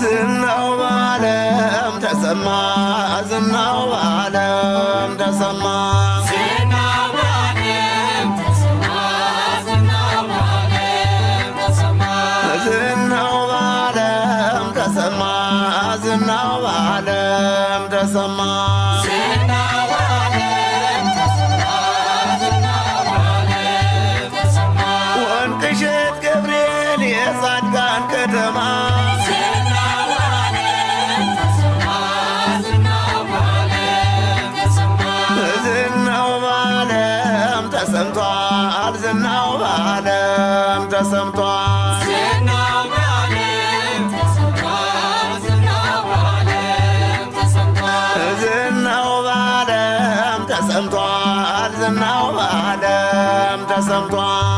ዝናው በዓለም ተሰማ፣ ዝናው በዓለም ተሰማ። ዝናው በዓለም ተሰማ፣ ዝናው በዓለም ተሰማ። ዝናው በዓለም ተሰማ፣ ዝናው በዓለም ተሰማ። ዝናው በዓለም ተሰማ፣ ዝናው በዓለም ተሰማ። ወንቅሸት ገብርኤል የጻድቃን ከተማ፣ ዝናው በዓለም ተሰማ፣ ዝናው በዓለም ተሰማ። ዝናው በዓለም ተሰምቷል፣ ዝናው በዓለም ተሰምቷል። ዝናው በዓለም ተሰማ፣ ዝናው በዓለም ተሰምቷል። ዝናው በዓለም ተሰምቷል፣ ዝናው በዓለም ተሰምቷል።